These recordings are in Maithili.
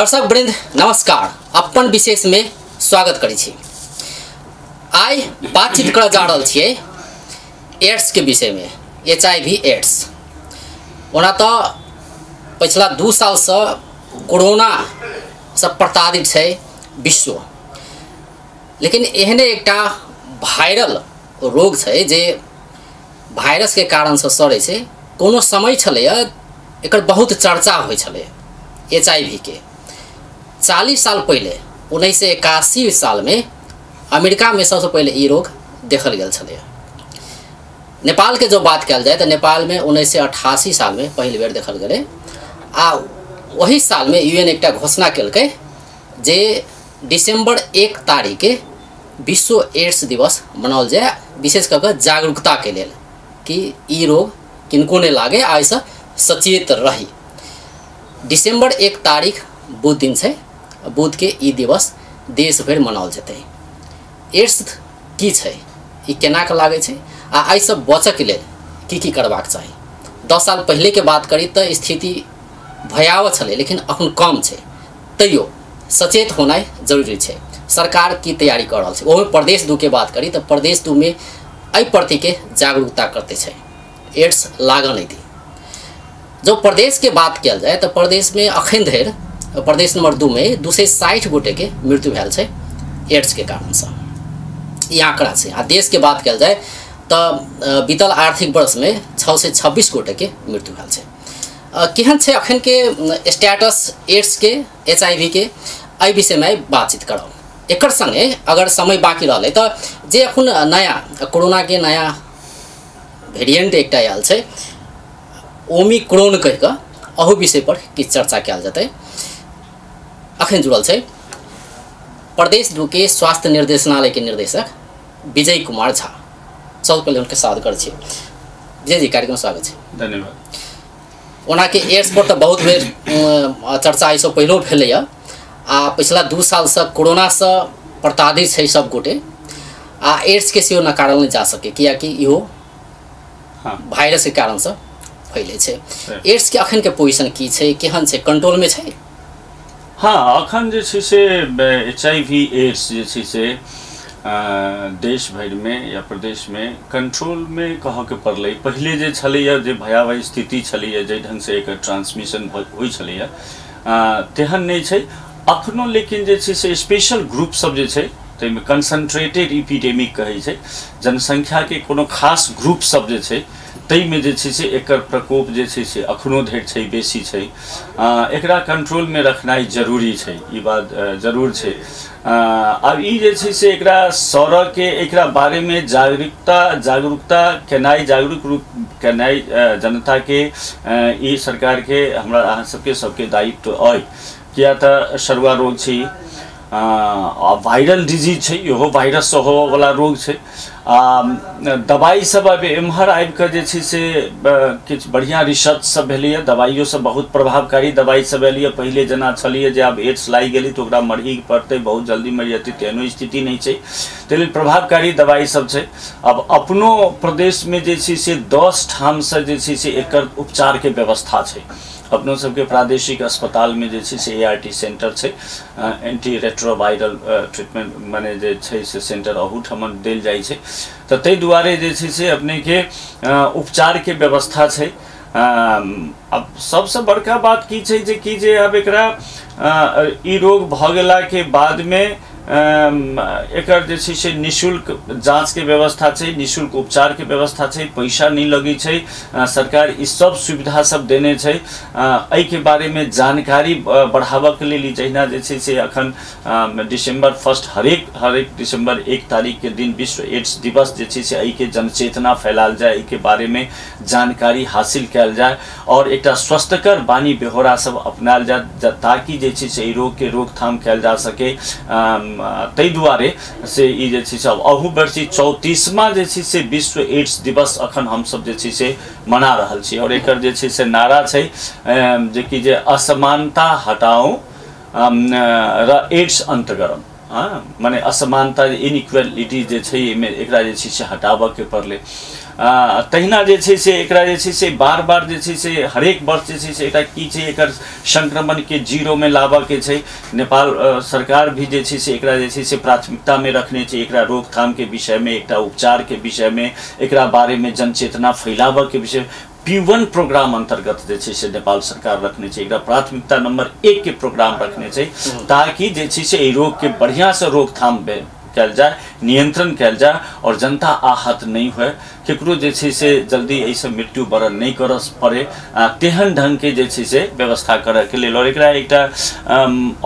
दर्शक वृंद नमस्कार, अपन विशेष में स्वागत करै छी। आइ बातचीत करऽ जा रहल छियै एड्स के विषय में, HIV AIDS. ओना तो पिछला 2 साल से कोरोना से प्रताड़ित छै विश्व, लेकिन एहने एकटा वायरल रोग छै जे वायरस के कारण से सड़ै छै। कोनो समय छलैया एकर बहुत चर्चा होइ छलै HIV के। 40 साल पहले 1981 साल में अमेरिका में सबसे पहले ई रोग देखल गेल छलै। नेपाल के जो बात कयल जाय तो नेपाल में 1988 साल में पहिल बेर देखल गेलै आ वही साल में यूएन एकटा घोषणा केलकै जे दिसंबर 1 तारीख के विश्व एड्स दिवस मनाओल जाय, विशेष कऽ कऽ जागरूकता के लेल कि ई रोग किनको नहि लागे आ एहिसँ सचेत रही। दिसंबर 1 तारीख बुध दिन छै, बुध के ई दिवस देश भरि मनाओल जेतै। एड्स की छै, ई केना के लागै छै आ एहिसँ बचऽके लेल की की करबाक चाही। 10 साल पहले के बात करी तऽ स्थिति भयावह छलै, लेकिन अखन कम छै, तैयो सचेत होनाइ जरूरी छै। सरकार की तैयारी कऽ रहल छै, ओहिमे प्रदेश 2 के बात करी तऽ प्रदेश 2 में एहि प्रतिके जागरूकता करते छै, एड्स लागऽ नहि दी। जो प्रदेश के बात कयल जाय तऽ प्रदेश में अखन धरि प्रदेश नंबर 2 में 260 गोटे के मृत्यु भेल छै एड्स के कारणसँ, ई आंकड़ा छै। आ देश के बात कयल जाय तऽ बीतल आर्थिक वर्ष में 626 गोटे के मृत्यु भेल छै। केहन छै अखन के स्टेटस एड्स के, HIV के, एहि विषय में बातचीत करब। एकर संगे अगर समय बाकी रहलै तऽ जे अखन नया कोरोना के नया वेरिएंट एकटा आयल छै ओमिक्रोन कहि कऽ, अहू विषय पर किछु चर्चा कयल जेतै। अखन जुड़ल छै प्रदेश 2 के स्वास्थ्य निर्देशनालय के निर्देशक विजय कुमार झा। सबसँ पहिले हुनके स्वागत करै छी। विजय जी, कार्यक्रम स्वागत छै। धन्यवाद। ओना के एड्स पर तऽ बहुत बेर चर्चा एहिसँ पहिलो भेलैया आ पिछला 2 सालसँ कोरोनासँ प्रताड़ित छै सब गोटे आ एड्स के सेहो नकारल नहि जा सके, कियाकि इहो वायरस के कारणसँ फैलै छै। एड्स के अखन के पोजिशन की छै, केहन छै, कंट्रोल में छै? हाँ, अखन जे छै से HIV AIDS जे छै से देश भरि में या प्रदेश में कंट्रोल में कहऽ के पड़लै। पहिले जे छलैया जे भयावह स्थिति छलैया, जाहि ढंग से एकर ट्रांसमिशन होइ छलैया तेहन नहि छै अखनो, लेकिन जे छै से स्पेशल ग्रुप सब जे छै ताहिमे कंसंट्रेटेड इपिडेमिक कहै छै, जनसंख्या के कोनो खास ग्रुप सब जे छै ताहिमे जे छै से एकर प्रकोप जे छै से अखनो धरि छै, बेसी छै। एकरा कंट्रोलमे रखनाइ जरूरी छै, ई बात जरूर छै। आब ई जे छै से एकरा सड़कके एकरा बारेमे जागरूकता केनाइ, जागरूक रूप केनाइ जनताके ई सरकारके हमरा अहाँ सबके सबके दायित्व अइ। किया तऽ सरुआ रोग छै, वायरल डिजीज छै, इहो वायरससँ होबऽवला रोग छै। आ दवाइ सब अब एम्हर आबिकऽ जे छै से किछु बढ़िआँ रिसर्च सब भेलैए, दवाइयो सब बहुत प्रभावकारी दवाइ सब एलैए। पहिले जेना छलैए जे आब एड्स लागि गेलै तऽ ओकरा मरही पड़तै, बहुत जल्दी मरि जेतै, तेहनो स्थिति नहि छै, ताहि लेल प्रभावकारी दवाइ सब छै। अब अपनो प्रदेशमे जे छै से 10 ठामसँ जे छै से एकर उपचारके व्यवस्था छै। अपनो सबके प्रादेशिक अस्पतालमे जे छै से ART centre छै, एंटी रेट्रोवायरल ट्रीटमेंट माने जे छै से सेंटर अहूठाम देल जाइ छै। तऽ ताहि दुआरे जे छै से अपनेके उपचारके व्यवस्था छै। अब सबसँ बड़का बात की छै जे कि जे आब एकरा ई रोग भऽ गेलाके बादमे एकर जे छै से निःशुल्क जाँचके व्यवस्था छै, निःशुल्क उपचारके व्यवस्था छै, पैसा नहि लगै छै, सरकार ई सब सुविधा सब देने छै। एहिके बारेमे जानकारी बढ़ाबऽके लेल जहिना जे छै से अखन दिसंबर 1 हरेक दिसंबर 1 तारीख के दिन विश्व एड्स दिवस जे छै से एहिके जनचेतना फैलायल जाय, एहिके बारेमे जानकारी हासिल कयल जाय और एकटा स्वस्थकर बानी बेहोरा सब अपनायल जाय, ताकि जे छै से एहि रोगके रोकथाम कयल जा सके। ताहि दुआरे से ई जे छै से अब अहू वर्ष 34वां जे छै से विश्व एड्स दिवस अखन हमसब जे छै से मना रहल छी। और एकर जे छै से नारा छै जे कि जे असमानता हटाउ र एड्स अंत करम। हाँ माने असमानता इनइक्वालिटी जे छै एहिमे एकरा जे छै से हटाबऽके पड़लै। तहिना जे छै से एकरा जे छै से बार बार जे छै से हरेक वर्ष जे छै से एकरा की छै एकर संक्रमणके जीरोमे लाबऽके छै। नेपाल सरकार भी जे छै से एकरा जे छै से प्राथमिकतामे रखने छै, एकरा रोकथामके विषयमे, एकटा उपचारके विषयमे, एकरा बारेमे जनचेतना फैलाबऽके विषय P1 programme अंतर्गत जे छै से नेपाल सरकार रखने छै, एकरा प्राथमिकता नंबर 1 के प्रोग्राम रखने छै, ताकि जे छै से एहि रोगके बढ़िआँसँ रोकथाम कयल जाय, नियंत्रण कयल जाय और जनता आहत नहीं होए, केकरो जे छै से जल्दी एहिसँ मृत्यु वरण नहीं करऽ पड़े, तेहन ढंगके जे छै से व्यवस्था करऽके लेल। और एकरा एकटा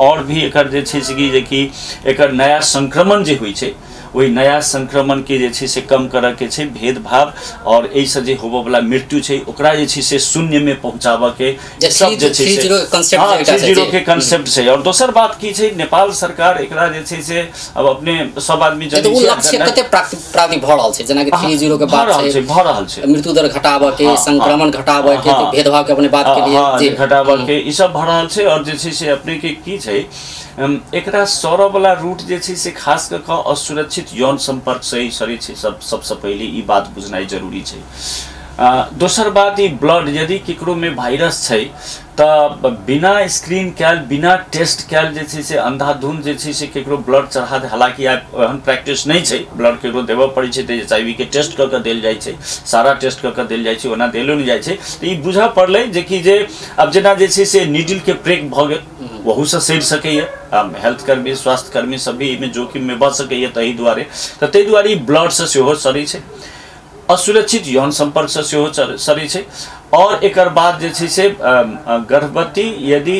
और भी एकर जे छै से कि एकर नया संक्रमण जे होइ छै ओहि नया संक्रमण के जे छै से कम करऽके छै, भेदभाव और एहिसँ जे होबऽवला मृत्यु छै ओकरा जे छै से शून्यमे पहुँचाबऽके सब जे छै से 3-0 के कंसेप्ट छै। और दोसर बात की छै, नेपाल सरकार एकरा जे छै से अब अपने सब आदमी जनै छै लक्ष्य कते प्राप्ति भऽ रहल छै, जेना कि 3-0 के बात छै, भऽ रहल छै मृत्यु दर घटाबऽके, संक्रमण घटाबऽके, भेदभाव के अपने बात के लिए जे घटाबऽके ई सब भऽ रहल छै। और जे छै से अपने के की छै एकरा सौरवला रूट जे छै से खास कऽ कऽ असुरक्षित यौन संपर्क से ही सरै छै, सबसँ पहिले ई बात बुझनाइ जरूरी छै। दोसर बात ई ब्लड यदि केकरो में वायरस छै तऽ बिना स्क्रीन कयल बिना टेस्ट कयल जे छै से अंधाधुंध जे छै से केकरो ब्लड चढ़ा दे, हालांकि आब एहन प्रैक्टिस नहि छै, ब्लड केकरो देबऽ पड़ै छै तऽ HIV के टेस्ट कऽ कऽ देल जाइ छै, सारा टेस्ट कऽ कऽ देल जाइ छै, ओना देलो नहि जाइ छै। तऽ ई बुझऽ पड़लै जेकि जे आब जेना जे छै से नीडलके प्रेक भऽ गेल ओहूसँ सड़ि सकैए, हेल्थकर्मी स्वास्थ्यकर्मी सब भी एहिमे जोखिममे बच सकैए, ताहि दुआरे तऽ ताहि दुआरे ई ब्लडसँ सेहो सड़ै छै, असुरक्षित यौन सम्पर्कसँ सेहो सड़ै छै। और एकर बाद जे छै से गर्भवती यदि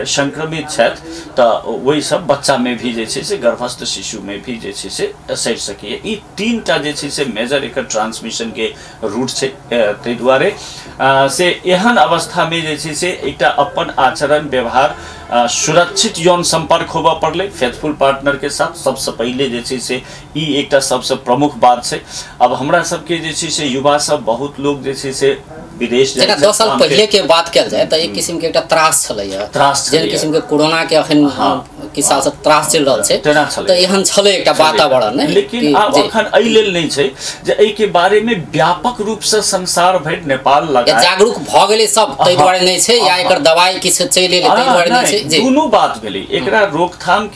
संक्रमित छथि तऽ ओहि सब बच्चामे भी जे छै से गर्भस्थ शिशुमे भी जे छै से सड़ि सकैए। ई तीनटा जे छै से मेजर एकर ट्रांसमिशनके रूट छै। ताहि दुआरे से एहन अवस्थामे जे छै से एकटा अपन आचरण व्यवहार सुरक्षित यौन सम्पर्क होबऽ पड़लै फेथफुल पार्टनर के साथ, सबसँ पहिले जे छै से ई एकटा सबसँ प्रमुख बात छै। अब हमरा सबके जे छै से युवा सब बहुत लोग जे छै से विदेश जेना 10 साल पहिले के बात कयल जाय तऽ एक किस्म के एकटा त्रास छलैया, त्रास जेन किस्म के कोरोना के अखन किछु साल से त्रास चलि रहल छै, तऽ एहन छलै एकटा वातावरण नहि। लेकिन आब अखन एहि लेल नहि छै जे एहि के बारे में व्यापक रूप से संसार भरि नेपाल लगा जागरूक भऽ गेलै सब, ताहि दुआरे नहि छै, या एकर दवाई किछु चलि एलै ताहि दुआरे नहि छै, दुनू बात भेलै। एकरा रोकथाम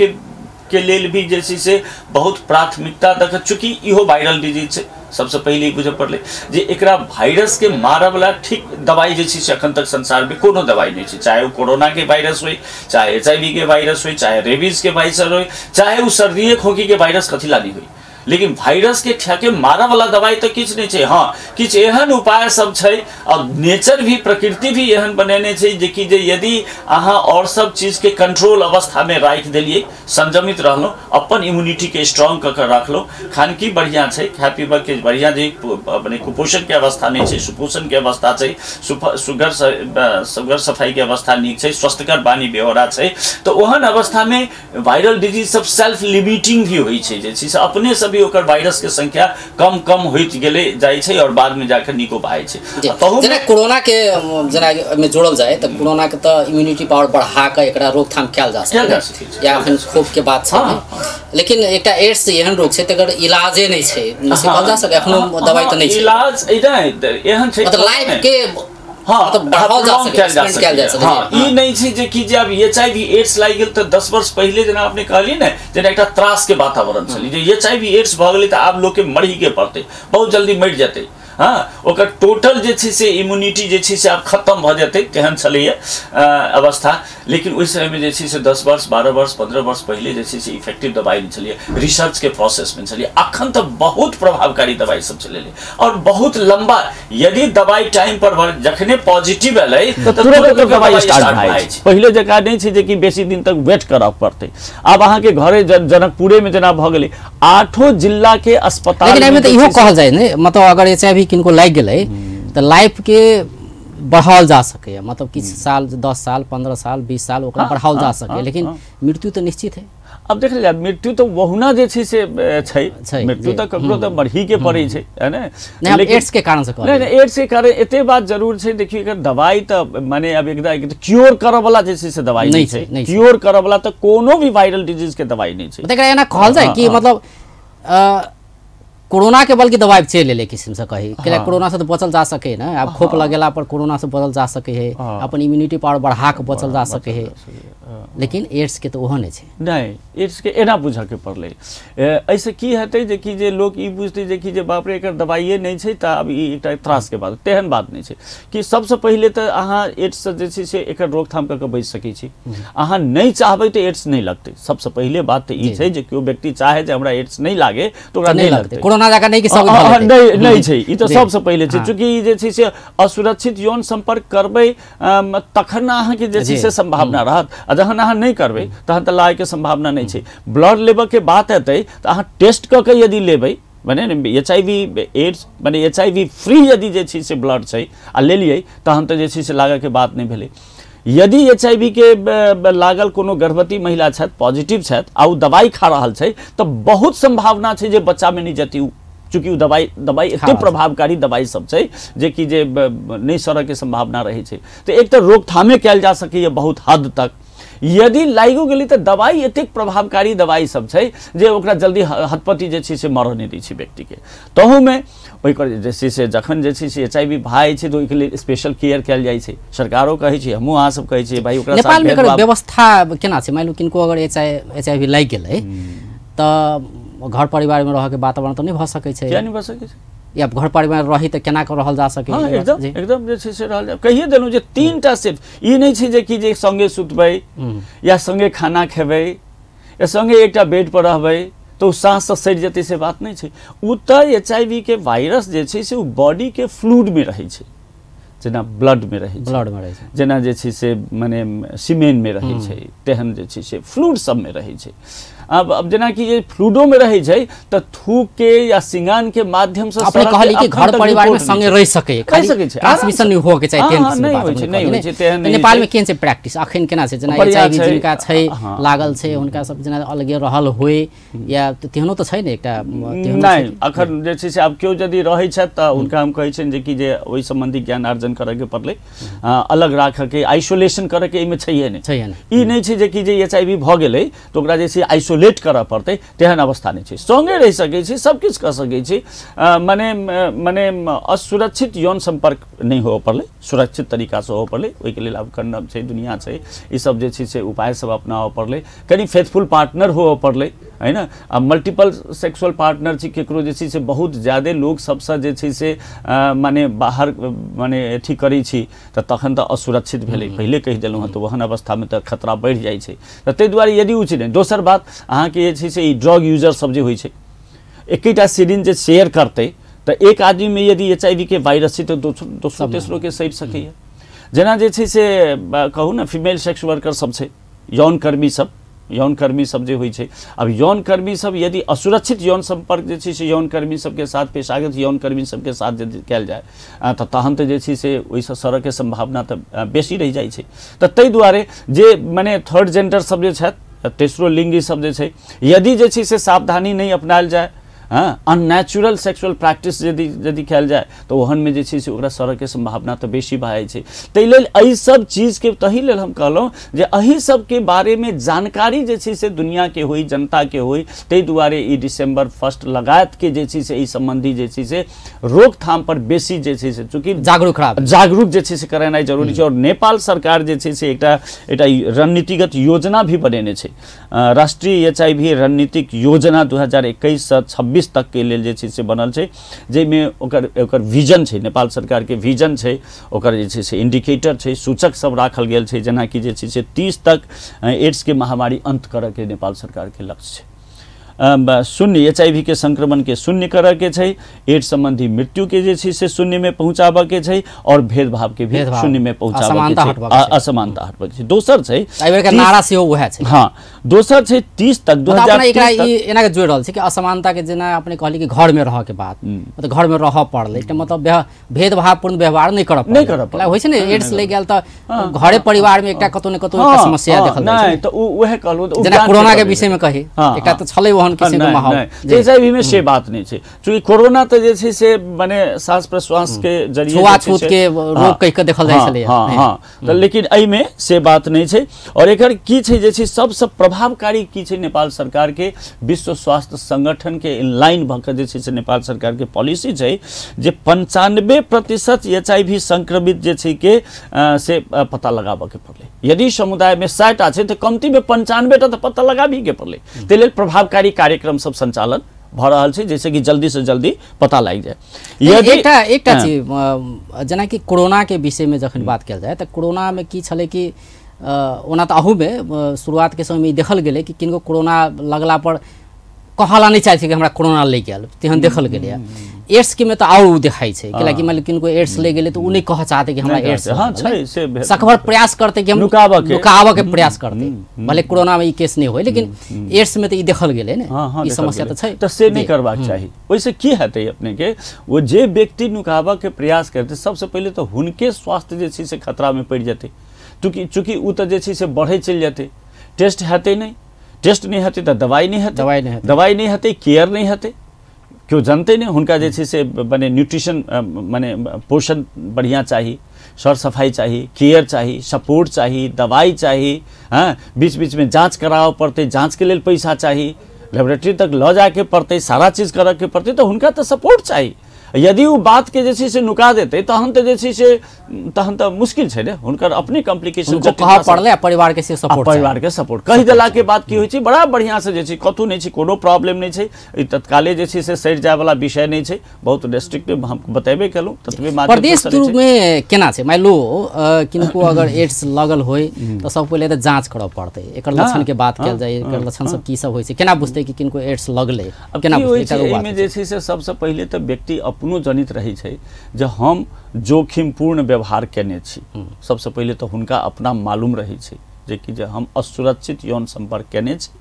के लेल भी जे छै से बहुत प्राथमिकता दऽ कऽ, चूँकि इहो वायरल डिजीज छै, सबसँ पहिले ई बुझऽ पड़लै जे एकरा वायरस के मारऽवला ठीक दवाई जे छै से अखन तक संसारमे कोनो दवाई नहि छै, चाहे ओ कोरोना के वायरस होइ, चाहे HIV के वायरस होइ, चाहे रेबीज के वायरस होइ, चाहे ओ सर्दिए खोखी के वायरस कथी ला नहि होइ, लेकिन वायरस के ठेके मारऽवला दवाई तऽ किछु नहि छै। हाँ किछु एहन उपाय सब छै और नेचर भी प्रकृति भी एहन बनेने छै जेकि जे यदि अहाँ और सब चीजके कंट्रोल अवस्थामे राखि देलियै, संयमित रहलहुँ, अपन इम्यूनिटीके स्ट्रॉन्ग कऽ कऽ राखलहुँ, खानकी बढ़िआँ छै, खाय पीबऽके बढ़िआँ जे अपने कुपोषणके अवस्था नहि छै, सुपोषणके अवस्था छै, सुगर सफाइके अवस्था नीक छै, स्वस्थकर बानी बेहोरा छै, तऽ ओहन अवस्थामे वायरल डिजीज सब सेल्फ लिमिटिंग भी होइ छै, जे छै से अपने से भी ओकर वायरस के संख्या कम कम होइत गेलै जाइ छै और बाद में जाकर निको भए छै। जेना कोरोना के जेना एहिमे जोड़ल जाय तऽ कोरोना के तऽ इम्यूनिटी पावर बढ़ा कऽ एकरा रोकथाम कयल जा सकै या अखन खोप के बात छै, लेकिन एकटा एड्स एहन रोग छै तकर इलाजे नहि छै, से कहल जा सकै एखनो दवाई तऽ नहि छै, इलाज एहन छै मतलब लाइफ के हाँ बढ़ाओल जा सकै। हाँ ई नहि छै जे कि जे आब HIV AIDS लागि गेल तऽ 10 वर्ष पहिले जेना अपने कहलियै ने जेना एकटा त्रास के वातावरण छलै जे HIV AIDS भऽ गेलै तऽ आब लोकके मरही के पड़तै, बहुत जल्दी मरि जेतै, हाँ ओकर टोटल जे छै से इम्यूनिटी जे छै से आब खत्म भऽ जेतै, तेहन छलैए अवस्था। लेकिन ओहि समयमे जे छै से 10 वर्ष 12 वर्ष 15 वर्ष पहिले जे छै से इफेक्टिव दवाइ नहि छलैए, रिसर्चके प्रोसेसमे छलैए। अखन तऽ बहुत प्रभावकारी दवाइ सब चललै और बहुत लम्बा, यदि दवाइ टाइम पर जखने पॉजिटिव एलै तऽ तुरंत दवाइ स्टार्ट भऽ जाइ छै। पहिले जकाँ नहि छै जे कि बेसी दिन तक वेट करऽ पड़तै। आब अहाँके घरे जनकपुरेमे जेना भऽ गेलै 8 जिलाके अस्पताल, लेकिन एहिमे तऽ इहो कहल जाइ ने मतलब अगर HIV किनको लागि गेलै तऽ लाइफ के बढ़ाओल जा सकैए, मतलब किछु साल 10 साल 15 साल 20 साल ओकरा बढ़ाओल जा सकैए, लेकिन मृत्यु तऽ निश्चित है। आब देखल जाय मृत्यु तऽ ओहुना जे छै से छै, मृत्यु तऽ ककरो तऽ मरही के पड़ै छै, है ने। लेकिन एड्स के कारण से नहि नहि, एड्स के कारण एते बात जरूर छै। देखियौ एकर दवाई तऽ माने आब एकदम क्योर करऽ वाला जे छै से दवाई नहि छै, क्योर करऽ वाला तऽ कोनो भी वायरल डिजीज के दवाई नहि छै। एकरा एना कहल जाय कि मतलब कोरोना के बल्कि दवाई चलि एलै किसिम से कही, किया कोरोना से तो बचल जा सके ना, आब खोप लगेला पर कोरोना से बचल जा सके है, अपन इम्यूनिटी पावर बढ़ा के बचल जा सके है, लेकिन एड्स के तो ओहो नहीं छै। नहीं, एड्स के एना बुझऽ के पड़लै। एहिसँ की हेतै जे कि जे लोक ई बुझतै जे कि जे बाप रे एकर दवाइए नहि छै तऽ आब ई एकटा त्रास के बात, तेहन बात नहि छै। कि सबसँ पहिले तऽ अहाँ एड्ससँ जे छै से एकर रोकथाम कऽ के बचि सकै छी। अहाँ नहि चाहबै तऽ एड्स नहि लगतै। सबसँ पहिले बात तऽ ई छै जे केओ व्यक्ति चाहे जे हमरा एड्स नहि लागे तऽ ओकरा नहि लगतै, कोरोना जकाँ नहि कि सब नहि छै। ई तऽ सबसँ पहिले छै। चूँकि ई जे छै से असुरक्षित यौन सम्पर्क करबै तखन अहाँके जे छै से सम्भावना रहत, आ जहन अहाँ नहि करबै तहन तऽ लागैके सम्भावना नहि छै। ब्लड लेबऽके बात एतै तऽ अहाँ टेस्ट कऽ के यदि लेबै, मने HIV AIDS मने HIV free यदि जे छै से ब्लड छै आ लेलियै तहन तऽ जे छै से लागऽके बात नहि भेलै। यदि HIV के लागल कोनो गर्भवती महिला छथि, पॉजिटिव छथि आ ओ दवाई खा रहल छै तऽ बहुत सम्भावना छै जे बच्चामे नहि जेतै ओ, चूँकि ओ दवाई दवाई एते प्रभावकारी दवाई सब छै जे कि जे नहि सड़ऽके सम्भावना रहै छै। तऽ एक तऽ रोकथामे कयल जा सकैए बहुत हद तक। यदि लागिओ गेलै तऽ दवाई एतेक प्रभावकारी दवाई सब छै जे ओकरा जल्दी हतपति जे छै से मरऽ नहि दै छै व्यक्तिके। तहूमे ओहिकर जे छै से जखन जे छै से HIV भए जाइ छै तऽ ओहिके लेल स्पेशल केयर कयल जाइ छै। सरकारो कहै छै, हमहूँ अहाँ सब कहै छियै भाई ओकरा। नेपालमे एकर व्यवस्था केना छै? मानि लू किनको अगर HIV लागि गेलै तऽ घर परिवारमे रहऽके वातावरण तऽ नहि भऽ सकै छै। किया नहि भऽ सकै छै? या घर परिवार रही तऽ केना कऽ रहल जा सकै? हँ, एकदम एकदम जे छै से रहल जा। कहिए देलहुँ जे तीन टा सिर्फ ई नहि छै जे कि जे सङ्गे सुतबै या सङ्गे खाना खेबै या सङ्गे एकटा बेड पर रहबै तऽ ओ साँससँ सड़ि जेतै, से बात नहि छै। ओ तऽ HIV के वायरस जे छै से ओ बॉडीके फ्लूइडमे रहै छै, जेना ब्लडमे रहै छै, ब्लडमे रहै छै, जेना जे छै से मने सीमेनमे रहै छै, तेहन जे छै से फ्लूइड सबमे रहै छै। आब जेनाकि जे फ्लूइडोमे रहै छै तऽ थूकके या सिंगानके माध्यमसँ अपने कहली कि घर परिवारमे सँगे रहि सकै, रहि सकै छै, ट्रांसमिशन नहि होके चाही, तेहन किसिमके बात नहि छै, नहि होइ छै तेहन। नेपालमे केहन छै प्रैक्टिस अखन केना छै? जेना HIV जिनका छै लागल छै हुनका सब जेना अलगे रहल होइ या तेहनो तऽ छै ने एकटा? नहि, अखन जे छै से आब केओ यदि रहै छथि तऽ हुनका हम कहै छियनि जे कि जे ओहि सम्बन्धी ज्ञान अर्जन करऽके पड़लै, अलग राखऽके, आइसोलेशन करऽके एहिमे छैहे नहि। ई नहि छै जे कि जे HIV भऽ गेलै तऽ ओकरा जे छै आइसोलेट करऽ पड़तै, तेहन अवस्था नहि छै। सङ्गे रहि सकै छी, सब किछु कऽ सकै छी, मने मने असुरक्षित यौन सम्पर्क नहि होअ पड़लै, सुरक्षित तरीकासँ होअ पड़लै। ओहिके लेल आब कंडम छै, दुनिया छै, ई सब जे छै से उपाय सब अपनाबऽ पड़लै। कनि फेथफुल पार्टनर होअ पड़लै, है ने। आ मल्टीपल सेक्सुअल पार्टनर छै केकरो जे छै से बहुत ज्यादे लोक सबसँ जे छै से माने बाहर माने अथी करै छी तऽ तखन तऽ असुरक्षित भेलै, पहिले कहि देलहुँ हँ, तऽ ओहन अवस्थामे तऽ खतरा बढ़ि जाइ छै। तऽ ताहि दुआरे यदि उचित नहि। दोसर बात अहाँके जे छै से ई ड्रग यूजर सब जे होइ छै, एकेटा सिरिंज जे शेयर करतै तऽ एक आदमीमे यदि HIV के वायरस छै तऽ दोसरो तेसरोके सड़ि सकैए। जेना जे छै से कहू ने फीमेल सेक्स वर्कर सब छै, यौनकर्मी सब, यौनकर्मी सब जे होइ छै, आब यौनकर्मी सब यदि असुरक्षित यौन सम्पर्क जे छै से यौनकर्मी सबके साथ, पेशागत यौनकर्मी सबके साथ यदि कयल जाय तऽ तहन तऽ जे छै से ओहिसँ सड़ऽके सम्भावना तऽ बेसी रहि जाइ छै। तऽ ताहि दुआरे जे मने थर्ड जेंडर सब जे छथि, तेसरो लिंगी सब जे छै, यदि जे छै से सावधानी नहि अपनायल जाय, हँ, अननेचुरल सेक्सुअल प्रैक्टिस यदि यदि कयल जाय तऽ ओहनमे जे छै से ओकरा सड़ऽके सम्भावना तऽ बेसी भए जाइ छै। ताहि लेल एहि सब चीजके ताहि लेल हम कहलहुँ जे एहि सबके बारेमे जानकारी जे छै से दुनियाके होइ, जनताके होइ। ताहि दुआरे ई दिसंबर 1 लगायतके जे छै से एहि सम्बन्धी जे छै से रोकथाम पर बेसी जे छै से चूँकि जागरूक जे छै से करेनाइ जरूरी छै। और नेपाल सरकार जे छै से एकटा एकटा रणनीतिगत योजना भी बनेने छै, राष्ट्रीय HIV रणनीतिक योजना 2021 से 26 तक के लेल जे छै से बनल छै, जाहिमे ओकर ओकर विजन छै, नेपाल सरकारके विजन छै, ओकर जे छै से इंडिकेटर छै, सूचक सब राखल गेल छै, जेनाकि जे छै से 30 तक एड्सके महामारी अंत करऽके नेपाल सरकारके लक्ष्य छै। शून्य एचआईवी के संक्रमण के शून्य करऽ के छै, एड्स संबंधी मृत्यु के जे छै से शून्य में पहुंचाबऽ के छै और भेदभाव के भी शून्य में पहुंचाबऽ के छै, असमानता हटबऽ के छै। दोसर छै एहि बेर के नारा सेहो वएह छै। हाँ, दोसर छै 30 तक 2030 तक एना के जोड़ रहल छै कि असमानता के जेना अपने कहली कि घर में रहऽ के बात, मतलब घर में रहऽ पड़लै त मतलब भेदभावपूर्ण व्यवहार नहि करऽ पड़लै, होइ छै ने एड्स लागि गेल त घरे परिवार में एकटा कतौ ने कतौ एकटा समस्या देखल जाइ छै। नहि त उएह कहलहुँ जेना कोरोना के विषय में कही एकटा त छलै ओहन किसिम के माहौल। एचआईवी में से बात नहीं छै, चूँकि कोरोना त जे छै से माने श्वास प्रश्वास के जरिए छुआछूत के रोग कहि के देखल जाइ छलै। हाँ हाँ, त लेकिन एहिमे से बात नहीं छै। और एकर की छै जे छै सबसँ प्रभावकारी की छै नेपाल सरकार के विश्व स्वास्थ्य संगठन के इनलाइन भऽ के जे छै से नेपाल सरकार के पॉलिसी छै जे 95% एचआईवी संक्रमित जे छै के से पता लगाबऽ के पड़लै। यदि समुदाय में 100टा छै तऽ कमती में 95टा तऽ पता लगाबी के पड़लै। ताहि लेल प्रभावकारी कार्यक्रम सब संचालन भऽ रहल छै जैसे कि जल्दी से जल्दी पता लागि जाए। यदि एकटा एकटा चीज जेनाकि कोरोना के विषय में जखन बात कयल जाय तऽ कोरोना में की छलै कि ओना तऽ अहूमे शुरुआत के समय में देखल गेलै कि किनको कोरोना लगला पर कहला नहीं चाहै छै कि हमरा कोरोना लागि गेल, तेहन देखल गेलैए। एड्स के में तऽ आओर ओ देखाइ छै, कियाकि मानि लिअ किनको एड्स लागि गेलै तऽ ओ नहि कहऽ चाहतै कि हमरा एड्स, सकभर प्रयास करतै कि हम नुकाबऽ के प्रयास करतै, भले कोरोना में ई केस नहि होइ, लेकिन एड्स में तऽ ई देखल गेलै ने, ई समस्या तऽ छै। तऽ से नहि करबाक चाही। ओहिसँ की हेतै अपने के ओ जे व्यक्ति नुकाबऽ के प्रयास करतै सबसँ पहिले तऽ हुनके स्वास्थ्य जे छै से खतरा में पड़ि जेतै, चूँकि ओ तऽ जे छै से बढ़ै चलि जेतै, टेस्ट हेतै नहि, टेस्ट नहि हेतै तऽ दवाइ नहि हेतै, दवाइ नहि हेतै, केयर नहि हेतै, केओ जनतै नहि। हुनका जे छै से मने न्यूट्रिशन मने पोषण बढ़िआँ चाही, सर सफाइ चाही, केयर चाही, सपोर्ट चाही, दवाइ चाही, हाँ बीच बीचमे जाँच कराबऽ पड़तै, जाँचके लेल पैसा चाही, लेबोरेटरी तक लऽ जायके पड़तै, सारा चीज करऽके पड़तै, तऽ हुनका तऽ सपोर्ट चाही। यदि ओ बात के जे छै से नुका देतै तहन तऽ जे छै से तहन तऽ मुश्किल छै ने, हुनकर अपने कॉम्प्लिकेशन कहऽ पड़लै, परिवार के से सपोर्ट, परिवार के सपोर्ट कहि देला के बाद की होइ छै बड़ा बढ़िआँ से जे छै कतहु नहि छै, कोनो प्रॉब्लम नहि छै, ई तत्काले जे छै से सड़ि जायवला विषय नहि छै, बहुत रेस्ट्रिक्टिव हम बतेबे केलहुँ। ततबे प्रदेश में केना छै, मानि लो किनको अगर एड्स लगल होइ तऽ सब पहिले तऽ जाँच करऽ पड़तै, एकर लक्षण के बात कयल जाय, एकर लक्षण सब की सब होइ छै, केना बुझतै कि किनको एड्स लगलै, केना बुझतै? एहिमे जे छै से सबसँ पहिले तऽ व्यक्ति अपनो जनित रहै छै जे हम जोखिमपूर्ण व्यवहार केने छी, सबसँ पहिले तऽ हुनका अपना मालूम रहै छै जे कि जे हम असुरक्षित यौन सम्पर्क केने छी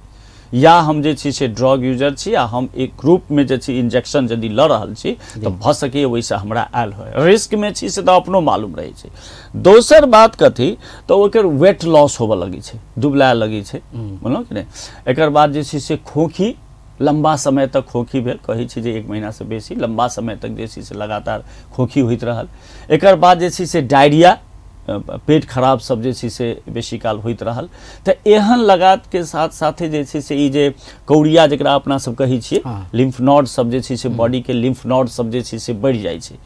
या हम जे छै से ड्रग यूजर छी या हम एक ग्रुपमे जे छै इंजेक्शन यदि लऽ रहल छी तऽ भऽ सकैए ओहिसँ हमरा आयल होय, रिस्कमे छी से तऽ अपनो मालूम रहै छै। दोसर बात कथी तऽ ओकर वेट लॉस होबऽ लगै छै, दुबलाए लगै छै, बुझलहुँ कि नहि। एकर बाद जे छै से खोखी, लम्बा समय तक खोखी भेल, कहै छी जे 1 महीनासँ बेसी लम्बा समय तक जे छै से लगातार खोखी होइत रहल। एकर बाद जे छै से डायरिया, पेट खराब सब जे छै से बेसी काल होइत रहल। तऽ एहन लगात के साथ साथे जे छै से ई जे कौड़िया जकरा अपना सब कहै छियै, लिम्फ नोड सब जे छै से बॉडी के लिम्फ नोड सब जे छै से बढ़ि जाइ छै,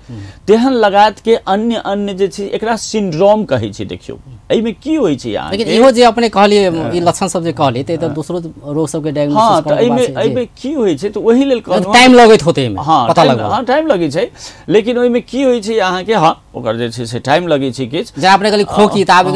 तेहन लगात के अन्य अन्य जे छै एकरा सिंड्रोम कहै छै। देखियौ एहिमे की होइ छै अहाँके, लेकिन इहो जे अपने कहलियै ई लक्षण सब जे कहलियै तऽ दोसरो रोग सबके डायग्नोसिस करऽ के बात छै। एहिमे की होइ छै तऽ ओहि लेल कहलहुँ टाइम लगैत होतै एहिमे, पता लगबै, हाँ टाइम लगै छै, लेकिन ओहिमे की होइ छै अहाँके, हाँ ओकर जे छै से टाइम लगै छै किछु, जेना अपने कहलियै खोखी तऽ आब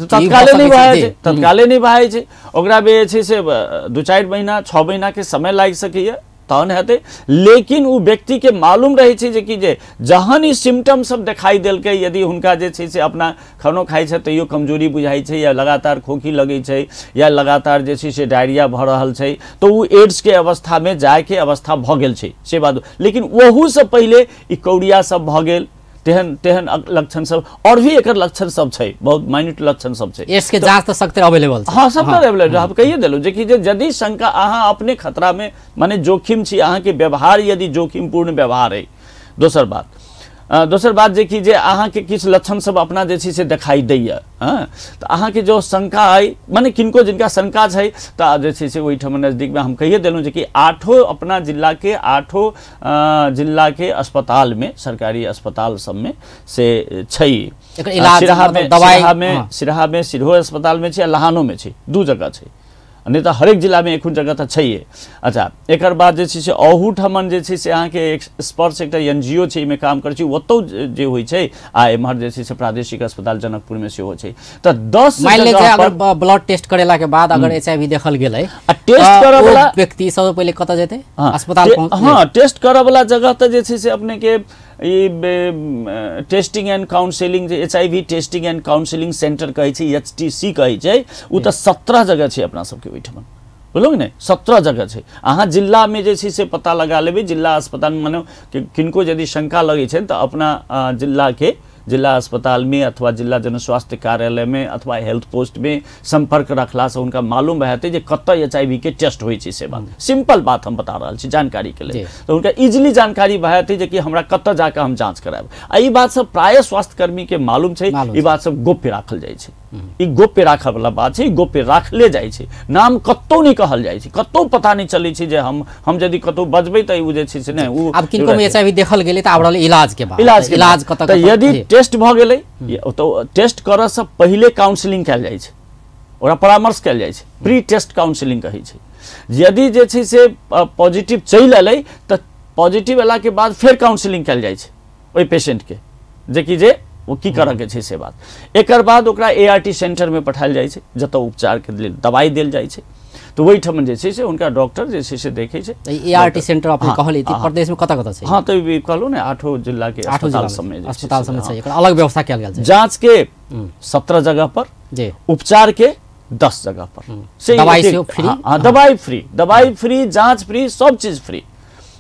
तत्काले नहि भए छै, तत्काले नहि भए छै, ओकरा जे छै से 2-4 महीना 6 महीना के समय लागि सकैए तहन हेतै। लेकिन ओ व्यक्तिके मालूम रहै छै जे कि जे जहन ई सिम्टम सब देखाइ देलकै, यदि हुनका जे छै से अपना खानो खाइ छै तैयो कमजोरी बुझाइ छै या लगातार खोखी लगै छै या लगातार जे छै से डायरिया भऽ रहल छै, तऽ ओ एड्सके अवस्थामे जायके अवस्था भऽ गेल छै से बात। लेकिन ओहूसँ पहिले ई कौड़िया सब भऽ गेल, तेहन तेहन लक्षण सब और भी एकर लक्षण सब छै, बहुत माइन्यूट लक्षण सब छै। एड्स के जांच तऽ सख्त अवेलेबल छै, हाँ सब अवेलेबल। हम कहिए देलहुँ जे कि जे यदि शंका अहाँ अपने खतरा में माने जोखिम छी, अहाँके व्यवहार यदि जोखिमपूर्ण व्यवहार है। दोसर बात जे कि जे अहाँके किछु लक्षण सब अपना जे छै से देखाइ दैए, हँ तऽ अहाँके जो शंका अइ माने किनको जिनका शंका छै तऽ जे छै से ओहिठाम नजदीकमे हम कहिए देलहुँ जे कि 8 अपना जिलाके 8 जिलाके अस्पतालमे, सरकारी अस्पताल सबमे से छै। सिराहामे सिरहो अस्पतालमे छै आ लहानोमे छै, 2 जगह छै। नहि तऽ हरेक जिलामे एखन जगह तऽ छैहे। अच्छा, एकर बाद जे छै से अहूठमन जे छै से अहाँके एक स्पर्श एकटा NGO छै, एहिमे काम करै छै, ओतौ जे होइ छै, आ एम्हर जे छै से प्रादेशिक अस्पताल जनकपुरमे सेहो छै। तऽ 10 जगह अगर ब्लड टेस्ट करेला के बाद अगर HIV देखल गेलै आ टेस्ट करऽ वाला व्यक्ति सबसँ पहिले कतऽ जेतै? अस्पताल पहुँच। हाँ, टेस्ट करऽ वाला जगह तऽ जे छै से अपने के ई टेस्टिंग एंड काउंसिलिंग, जे HIV testing and counselling centre कहै छै, HTC कहै छै, ओ तऽ 17 जगह छै अपना सबके ओहिठाम, बुझलहुँ ने, 17 जगह छै। अहाँ जिलामे जे छै से पता लगा लेबै, जिला अस्पताल माने किनको यदि शंका लगै छै तऽ अपना जिलाके जिला अस्पतालमे अथवा जिला जनस्वास्थ्य कार्यालयमे अथवा हेल्थ पोस्टमे सम्पर्क रखलासँ हुनका मालूम भए जेतै जे कतऽ HIV के टेस्ट होइ छै। से बात सिंपल बात हम बता रहल छी जानकारीके लेल, तऽ हुनका इजिली जानकारी भए जेतै जे कि हमरा कतऽ जाकऽ हम जाँच करायब। आ ई बात सब प्रायः स्वास्थ्यकर्मीके मालूम छै, ई बात सब गोप्य राखल जाइ छै, ई गोप्य राखऽ वाला बात छै, ई गोप्य राखले जाइ छै, नाम कतौ नहि कहल जाइ छै, कतौ पता नहि चलै छै जे हम यदि कतौ बजबै तऽ ओ जे छै से नहि ओ आब किनको मे HIV देखल गेलै तऽ आब रहल इलाज के बात, इलाज कतऽ तऽ यदि टेस्ट भऽ गेलै तऽ टेस्ट करऽ सँ पहिले काउंसिलिंग कयल जाइ छै, ओकरा परामर्श कयल जाइ छै, प्री टेस्ट काउंसिलिंग कहै छै। यदि जे छै से पॉजिटिव चलि एलै तऽ पॉजिटिव एलाके बाद फेर काउंसिलिंग कयल जाइ छै ओहि पेशेंटके, जेकि जे ओ की करऽके छै से बात। एकर बाद ओकरा ART सेंटरमे पठायल जाइ छै, जतऽ उपचारके लेल दवाइ देल जाइ छै, तऽ ओहिठाम जे छै से हुनका डॉक्टर जे छै से देखै छै। ART centre अपने कहलियै तऽ प्रदेशमे कतऽ कतऽ छै? हाँ, तऽ कहलहुँ ने 8 जिलाके अस्पताल सबमे, अस्पताल सबमे छै, एकर अलग व्यवस्था कयल गेल छै। जाँचके 17 जगह पर, उपचारके 10 जगह पर, से दवाइ सेहो फ्री। हाँ, दवाइ फ्री, दवाइ फ्री, जाँच फ्री, सब चीज फ्री।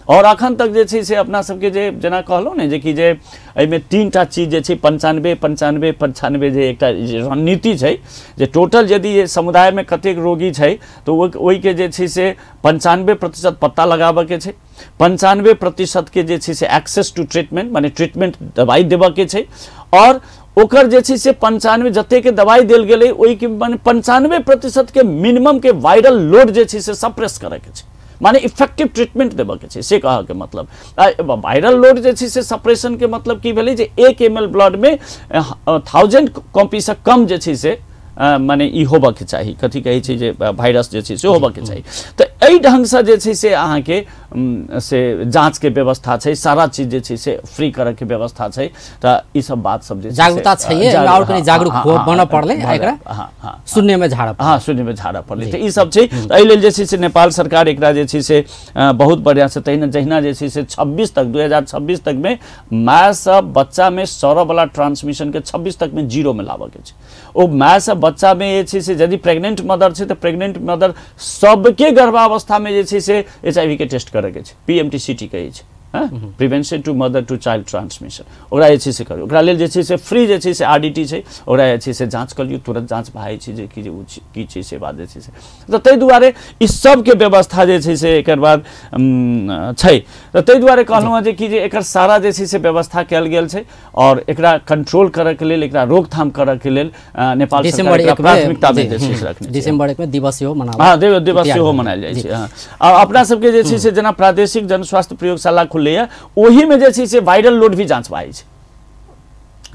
और अखन तक जे छै से अपना सबके जे जेना कहलहुँ ने जे कि जे एहिमे 3टा चीज जे छै 95 95 95 जे एकटा रणनीति छै जे टोटल यदि समुदायमे कतेक रोगी छै तऽ ओहिके जे छै से 95% पता लगाबऽके छै, 95% के जे छै से एक्सेस टू ट्रीटमेंट माने ट्रीटमेंट दवाइ देबऽके छै, और ओकर जे छै से 95 जतेक दवाइ देल गेलै ओहिके माने 95% के मिनिमम के वायरल लोड जे छै से सप्रेस करैके छै, माने इफेक्टिव ट्रीटमेंट देबऽके छै, से कहऽके मतलब। वायरल लोड जे छै से सप्रेशन के मतलब की भेलै जे 1 ml ब्लडमे 1000 कॉपीसँ कम जे छै से माने ई होबऽके चाही, कथी कहै छै जे वायरस जे छै से होबऽके चाही। तऽ एहि ढङ्गसँ जे छै से अहाँके से जाँचके व्यवस्था छै, सारा चीज जे छै से फ्री करऽके व्यवस्था छै। तऽ ई सब बात सब जे जागरूकता छै, आओर कनि जागरूक बनऽ पड़लै, एकरा शून्यमे झाड़ऽ, हाँ शून्यमे झाड़ऽ पड़लै। तऽ ई सब छै। एहि लेल जे छै से नेपाल सरकार एकरा जे छै से बहुत बढ़िआँसँ तहिना जहिना जे छै से 26 तक 2026 तकमे मायसँ बच्चामे सड़ऽवला ट्रांसमिशनके 26 तकमे जीरोमे लाबऽके छै। ओ मायसँ बच्चामे जे छै से यदि प्रेग्नेंट मदर छै तऽ प्रेग्नेंट मदर सबके गर्भावस्थामे जे छै से HIV के टेस्ट करैके छै, PMTCT कहै छै, prevention to mother to child transmission, ओकरा जे छै से करू। ओकरा लेल जे छै से फ्री जे छै से RDT छै, ओकरा जे छै से जाँच कऽ लियौ, तुरंत जाँच भए जाइ छै जे कि जे ओ की छै से बात जे छै से। तऽ ताहि दुआरे ई सबके व्यवस्था जे छै से एकर बाद छै। तऽ ताहि दुआरे कहलहुँ हँ जे कि जे एकर सारा जे छै से व्यवस्था कयल गेल छै और एकरा कंट्रोल करऽके लेल, एकरा रोकथाम करऽके लेल नेपाल सरकार प्राथमिकतामे जे छै से रखने छै। दिसंबर 1 मे दिवस सेहो मनाओल, हाँ दिवस सेहो मनायल जाइ छै। हाँ, आ अपना सबके जे छै से जेना प्रादेशिक जनस्वास्थ्य प्रयोगशाला खुललैए ओहिमे जे छै से वायरल लोड भी जाँच भए छै,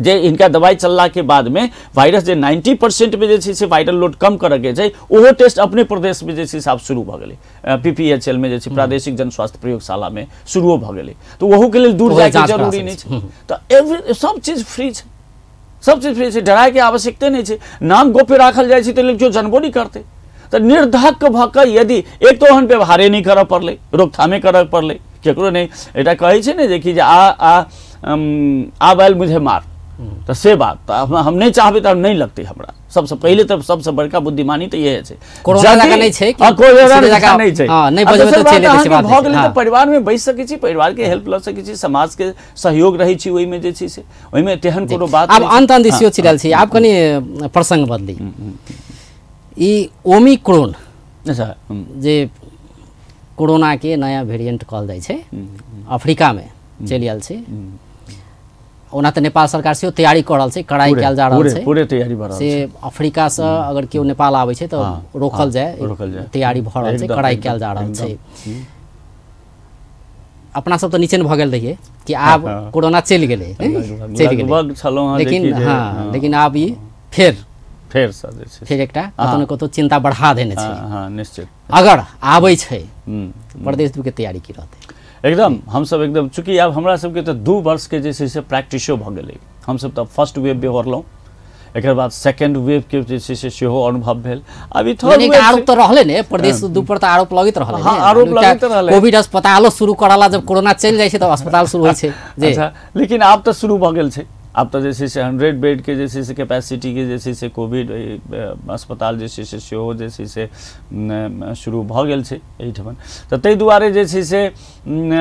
जे इनका दवाई चलला के बाद में वायरस जे 90% में जे छै से वायरल लोड कम करऽके छै, ओहो टेस्ट अपने प्रदेश में जे छै से आब शुरू भऽ गेलै, PPHL में जे छै प्रादेशिक जनस्वास्थ्य प्रयोगशाला में शुरुओ भऽ गेलै। तऽ ओहूके लेल दूर जायके जरूरी नहि छै। तऽ एवरी सब चीज फ्री छै, सब चीज फ्री छै, डरायके आवश्यकते नहि छै। नाम गोप्य राखल जाइ छै ताहि लेल केओ जनबो नहि करतै। तऽ निर्धक्क भऽ कऽ यदि एक तऽ ओहन व्यवहारे नहि करऽ पड़लै, रोकथामे करऽ पड़लै, केकरो नहि। एकटा कहै छै ने जे कि जे आ आ आब आयल मुझे मार, तऽ से बात तऽ हम नहि चाहबै तऽ नहि लगतै हमरा। सबसँ पहिले तऽ सबसँ बड़का बुद्धिमानी तऽ इएह छै, भऽ गेलै तऽ परिवारमे बैस सकै छी, परिवारके हेल्प लऽ सकै छी, समाजके सहयोग रहै छी ओहिमे जे छै से ओहिमे तेहन कोनो बात। आब अन्त अन्त सेहो छिड़ल छी, आब कनि प्रसङ्ग बदली। ई ओमिक्रोन जे कोरोनाके नया वेरिएंट कहल जाइ छै, अफ्रीकामे चलि आयल छै। ओना तऽ नेपाल सरकार सेहो तैयारी कऽ रहल छै, कड़ाई कयल जा रहल छै, पूरे तैयारी भऽ रहल छै। से अफ्रीकासँ अगर केओ नेपाल आबै छै तऽ रोकल जाय, तैयारी भऽ रहल छै, कड़ाई कयल जा रहल छै। अपना सब तऽ निचेन भऽ गेल रहियै कि आब कोरोना चलि गेलै, चलि गेलै, लेकिन हाँ लेकिन आब ई फेर फेरसँ जे छै फेर एकटा कतौ ने कतौ चिंता बढ़ा देने छै। हाँ निश्चित। अगर आबै छै प्रदेश 2 के तैयारी की रहतै? एकदम हमसब एकदम, चूँकि आब हमरा सबके तऽ 2 वर्षके जे छै से प्रैक्टिसो भऽ गेलै। हमसब तऽ फर्स्ट वेव बेहोरलहुँ, एकर बाद सेकेंड वेव के जे छै से सेहो अनुभव भेल। आब ई थर्ड वेव आरोप तऽ रहलै ने, प्रदेश 2 पर तऽ आरोप लगैत रहलै। हाँ, आरोप लगैत रहलै। कोविड अस्पतालो शुरू करला, जब कोरोना चलि जाइ छै तब अस्पताल शुरू होइ छै। अच्छा, लेकिन आब तऽ शुरू भऽ गेल छै। आब तऽ जे छै से 100 बेड के जे छै से कैपेसिटी के जे छै से कोविड अस्पताल जे छै से सेहो जे छै से शुरू भऽ गेल छै एहिठमन। तऽ ताहि दुआरे जे छै से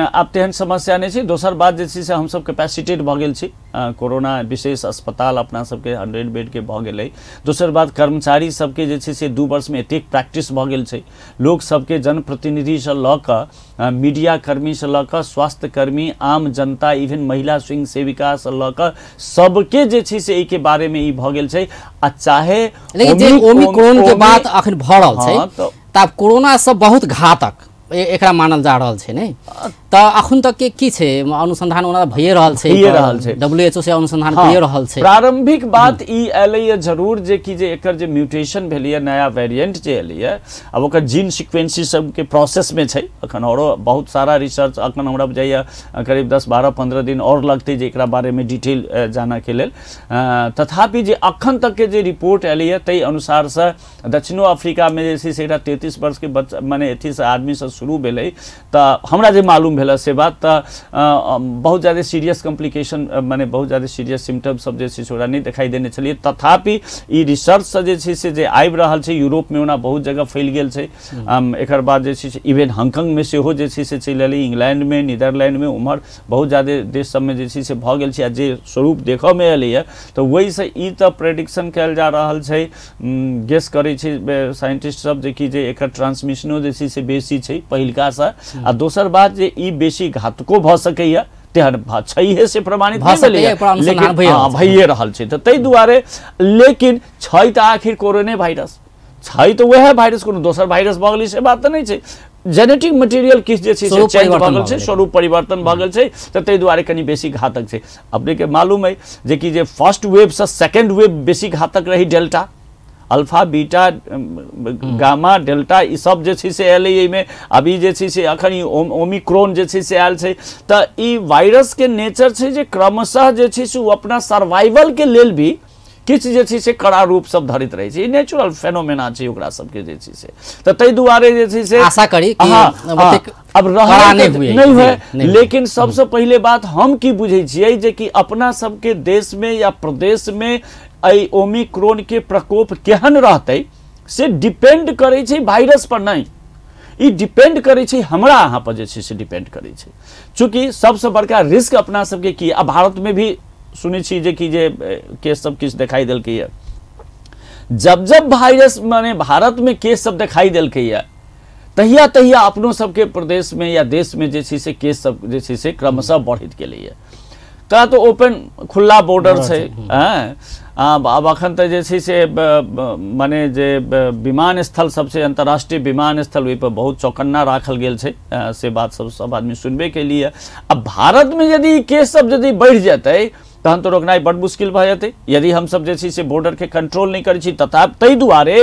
आब तेहन समस्या नहि छै। दोसर बात जे छै से हमसब कैपेसिटेड भऽ गेल छी, कोरोना विशेष अस्पताल अपना सबके 100 बेड के भऽ गेलै। दोसर बात कर्मचारी सबके जे छै से 2 वर्षमे एतेक प्रैक्टिस भऽ गेल छै। लोक सबके जनप्रतिनिधिसँ लऽ कऽ मीडिया कर्मीसँ लऽ कऽ स्वास्थ्यकर्मी, आम जनता, इवन महिला स्वयं सेविकासँ लऽ कऽ सबके जे छै से एहिके बारेमे ई भऽ गेल छै। आ चाहे लेकिन जे ओमिक्रॉन के बात अखन भऽ रहल छै, तऽ आब कोरोना सब बहुत घातक एकरा मानल जा रहल छै ने, तऽ अखन तक के की छै अनुसंधान ओना भइए रहल छै, WHO से अनुसंधान भइए रहल छै। प्रारंभिक बात ई एलैए जरूर जे कि जे एकर जे म्यूटेशन भेलैए, नया वेरिएंट जे एलैए, आब ओकर जीन सिक्वेंसी सबके प्रोसेसमे छै। अखन औरो बहुत सारा रिसर्च, अखन हमरा बुझाइए करीब 10, 12, 15 दिन और लगतै जे एकरा बारेमे डिटेल जानऽके लेल। तथापि जे अखन तकके जे रिपोर्ट एलैए ताहि अनुसारसँ दक्षिणो अफ्रीकामे जे छै से एकटा 33 वर्षके बच्चा मने अथीसँ आदमीसँ शुरू भेलै, तऽ हमरा जे मालूम भेल से बात, तऽ बहुत ज्यादा सीरियस कॉम्प्लिकेशन माने बहुत ज्यादा सीरियस सिम्टम सब जे छै से ओकरा नहि देखाई देने छलियै। तथापि ई रिसर्चसँ जे छै से जे आबि रहल छै, यूरोपमे ओना बहुत जगह फैल गेल छै। एकर बाद जे छै से इवन हांगकांगमे सेहो जे छै से चलि एलै, इंग्लैंडमे, नीदरलैंडमे, उम्हर बहुत ज्यादा देश सबमे जे छै से भऽ गेल छै। आ जे स्वरूप देखऽमे एलैए तऽ ओहिसँ ई तऽ प्रेडिक्शन कयल जा रहल छै, गेस करै छै साइंटिस्ट सब जे कि जे एकर ट्रांसमिशनो जे छै से बेसी छै पहिलकासँ। आ दोसर बात जे ई बेसी घातको भऽ सकैए, तेहन छैहे से प्रमाणित नहि भेलैए, लेकिन भइए रहल छै। तऽ ताहि दुआरे, लेकिन छै तऽ आखिर कोरोने वायरस छै, तऽ वएह वायरस, कोनो दोसर वायरस भऽ गेलै से बात तऽ नहि छै। जेनेटिक मटेरियल किछु जे छै से चेंज भऽ गेल छै, स्वरूप परिवर्तन भऽ गेल छै, तऽ ताहि दुआरे कनि बेसी घातक छै। अपनेके मालूम अइ जे कि जे फर्स्ट वेवसँ सेकेंड वेव बेसी घातक रही, delta, alpha, beta, gamma, delta ई सब जे छै से एलै एहिमे। अभी जे छै से अखन ई ओमिक्रॉन जे छै से आयल छै। तऽ ई वायरसके नेचर छै जे क्रमशः जे छै से ओ अपना सर्वाइवलके लेल भी किछु जे छै से कड़ा रूप सब धरैत रहै छै। ई नेचुरल फेनोमेना छै ओकरा सबके जे छै से। तऽ ताहि दुआरे जे छै से आशा करी कि अब रहल नहि हुए। लेकिन सबसँ पहिले बात हम की बुझै छियै जे कि अपना सबके देशमे या प्रदेशमे एहि ओमिक्रॉन के प्रकोप केहन रहतै से डिपेंड करै छै वायरस पर नहि, ई डिपेंड करै छै हमरा अहाँ पर जे छै से डिपेंड करै छै। चूँकि सबसँ बड़का रिस्क अपना सबके की, आ भारतमे भी सुनै छी जे कि जे केस सब किछु देखाई देलकैए। जब जब वायरस माने भारतमे केस सब देखाई देलकैए तहिया तहिया अपनो सबके प्रदेशमे या देशमे जे छै से केस सब जे छै से क्रमशः बढ़ैत गेलैए। तऽ तो ओपन खुला बॉर्डर छै। आब अखन तऽ जे छै से माने जे विमानस्थल सब छै, अंतर्राष्ट्रीय विमानस्थल, ओहिपर बहुत चौकन्ना राखल गेल छै, से बात सब सब आदमी सुनबे केलिए। अब भारतमे यदि केस सब यदि बढ़ि जेतै तहन तऽ रोकनाइ बड मुश्किल भऽ जेतै, यदि हमसब जे छै से बॉर्डरके कंट्रोल नहि करै छी। तथा ताहि दुआरे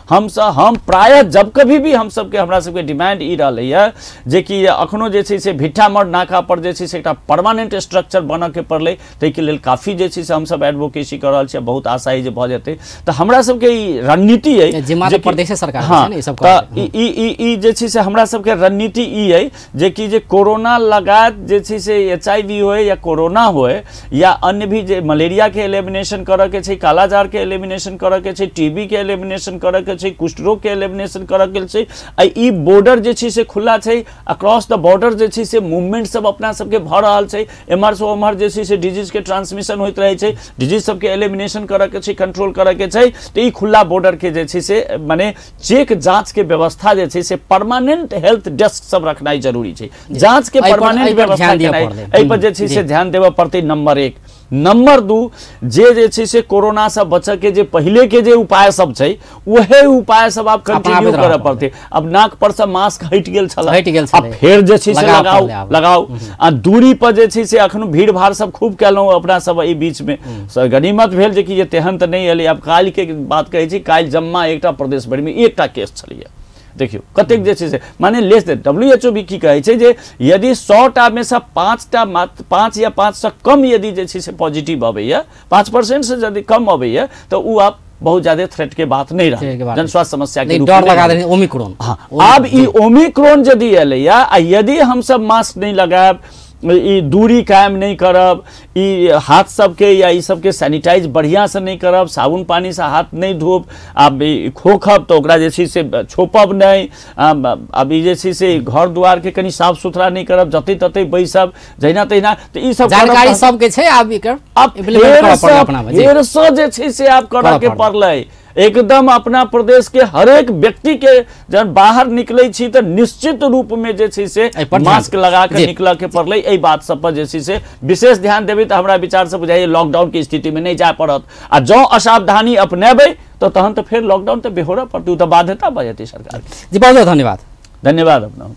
हम प्रायः जब कभी भी हम सबके हमरा सबके डिमांड ई रहलैए जे कि अखनो जे छै से भिट्ठामठ नाका पर जे छै से एकटा परमानेंट स्ट्रक्चर बनऽके पड़लै, ताहिके लेल काफी जे छै से हमसब एडवोकेसी कऽ रहल छी, बहुत आशा अइ जे भऽ जेतै। तऽ हमरा सबके ई रणनीति अइ प्रदेश सरकार, हाँ, तऽ ई जे छै से हमरा सबके रणनीति ई अइ जे कि जे कोरोना लगायत जे छै से HIV होय या कोरोना होय या अन्य भी जे मलेरियाके एलिमिनेशन करऽके छै, कालाजारके एलिमिनेशन करऽके छै, TB के एलिमिनेशन करऽके छै, कुष्ठ रोग के एलिमिनेशन करऽ के छै। आ ई बॉर्डर जे छै से खुला छै, अक्रॉस the border जे छै से मूवमेंट सब अपना सबके भऽ रहल छै, एम्हर से ओम्हर जे छै से डिजीज के ट्रांसमिशन होइत रहै छै, डिजीज सबके एलिमिनेशन करऽ के छै, कंट्रोल करऽ के छै। तऽ ई खुला बॉर्डर के जे छै से माने चेक जांच के व्यवस्था जे छै से परमानेंट हेल्थ डेस्क सब रखनाइ जरूरी छै, जांच के परमानेंट व्यवस्था केनाइ, एहि पर जे छै से ध्यान देबऽ पड़तै नंबर 1। नंबर 2 जे जे छै से कोरोना से बचऽ के जे पहिले के जे उपाय सब छै उहे उपाय सब आब कंटिन्यू करऽ पड़तै। अब नाक पर से मास्क हटि गेल छल, आब फेर जे छै से लगाउ लगाउ। आ दूरी पर जे छै से अखनो भीड़ भाड़ सब खूब केलहुँ अपना सब एहि बीच में, गनीमत भेल जे कि तेहन तऽ नहि एलै। आब काल्हि के बात कहै छी, काल्हि जम्मा एकटा प्रदेश भरिमे एकटा केस छलैया। देखियौ कतेक जे छै से माने लेस देन WHO भी की कहै छै जे यदि 100टा में से 5टा मात्र 5 या 5 से कम यदि जे छै से पॉजिटिव अबैया, 5% से यदि कम अबैया तऽ ओ आब बहुत ज्यादा थ्रेट के बात नहीं रहा, जन स्वास्थ्य समस्या के डर लगा दे ओमिक्रॉन। हाँ, आब ई ओमिक्रॉन यदि एलैया आ यदि हमसब मास्क नहीं लगायब, ई दूरी कायम नहीं करब, ई हाथ सबके या ई सबके सैनिटाइज बढ़िया से नहीं करब, साबुन पानी से हाथ नहीं धोब, आब खोखब तो ओकरा जे छै से छोपब नहीं, आब ई जे छै से घर द्वार के कनि साफ सुथरा नहीं करब, जतै ततै बैसब जहिना तहिना, तो ई सब जानकारी सबके छै। आब एकर इम्प्लीमेंट करऽ पड़लै अपना में, फेर से जे छै से आब करऽ के पड़लै एकदम। अपना प्रदेश के हरेक व्यक्ति के जब बाहर निकले छी तो निश्चित रूप में जे छै से मास्क लगा के निकल के पड़लै। एहि बात सब पर जे छै से विशेष ध्यान देबै तऽ हमरा विचार से बुझाइए लॉकडाउन के स्थिति में नहीं जाय पड़त। आ जँ असावधानी अपनेबै तो तहन तो फेर लॉकडाउन तो बेहोरा पड़तै, ओ तऽ बाध्यता भऽ जेतै सरकार। जी बहुत बहुत धन्यवाद। धन्यवाद अपना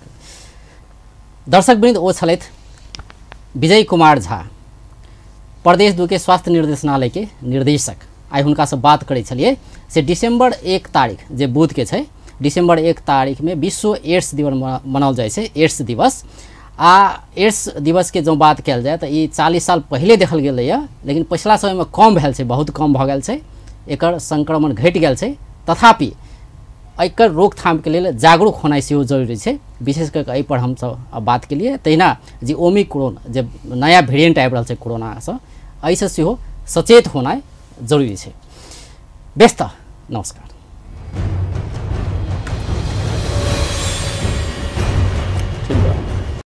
दर्शक वृंद। ओ छलथि विजय कुमार झा, प्रदेश 2 के स्वास्थ्य निर्देशनालय के निर्देशक। आइ हुनकासँ बात करै छलियै से दिसंबर 1 तारीख जे बुध के छै, दिसंबर 1 तारीख में विश्व एड्स दिवस मनाओल जाइ छै, एड्स दिवस। आ एड्स दिवस के जँ बात कयल जाय तऽ ई 40 साल पहिले देखल गेलैए, लेकिन पछिला समयमे कम भेल छै, बहुत कम भऽ गेल छै, एकर संक्रमण घटि गेल छै। तथापि एकर रोकथामके लेल जागरूक होनाइ सेहो जरूरी छै। विशेष कऽ एहिपर हमसब बात केलियै। तहिना जे ओमिक्रॉन जे नया वेरिएंट आबि रहल छै कोरोनासँ, एहिसँ सेहो सचेत होनाइ जरूरी छै। व्यस्त, नमस्कार।